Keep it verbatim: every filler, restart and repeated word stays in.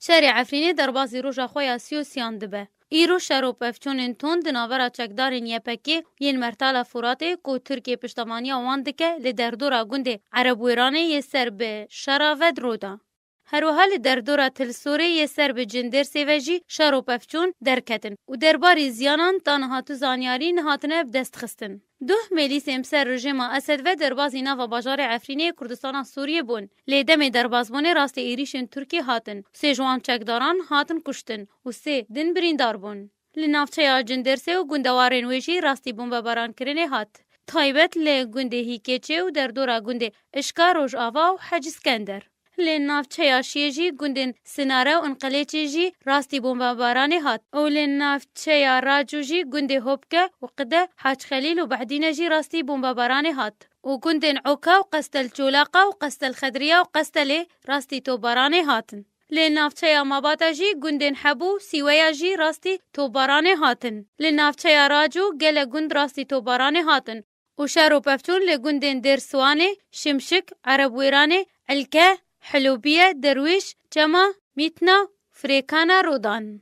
Şerê Efrînê derbazî roja xwe ya sî û sêyan dibe. Îro şer û pevçûnên tund di navbera çekdarên Y P G yên Mertala Furatê ku Tirkiye piştemaniya wan dike li derdora gundê Erebwêranê yê ser bi şera ve rû da. Herwiha li derdora Tilsorê yê ser bi Cindersê ve jî şer û pevçûn derketin û derbarî ziyanan ta niha tu zanyarî nehatine bi dest xistin. Duh mêlîsên bi ser rejîma Esed ve derbazî nava bajarê Efrînê yê Kurdistana Sûriyê bûn. Lê demê derbazbûnê rastî êrîşên Tirkî hatin. Sê ji wan çekdaran hatin kuştin û sê din birîndar bûn. Li navçeya Cindersê û gundewarên wê jî rastî bombebarankirinê hat. Taybet li gundê Hîkêçê û derdora gundê Işka, Rojava û Hec Îskender. Li navçeya Şiyê jî gundên Sinare û Inqilêçê jî rastî bombebaranê hat û li navçeya Racû jî gundê Hopke û Qide, Hac Xelîl û Behdîne jî rastî bombebaranê hat û gundên Oka û Qestel Çolaqa û Qestel Xedriya û Qestelê rastî topbaranê hatin. Li navçeya Mabata jî gundên Hebû, Sîweya jî rastî topbaranê hatin. Li navçeya Racû gelek gund rastî topbaranê hatin û şer û pevçûn li gundên Dêr Siwanê, Şimşik, Erebwêranê, Elke, Hilûbiye, Derwîş, Çema, Mîtna, Firêkana rû dan.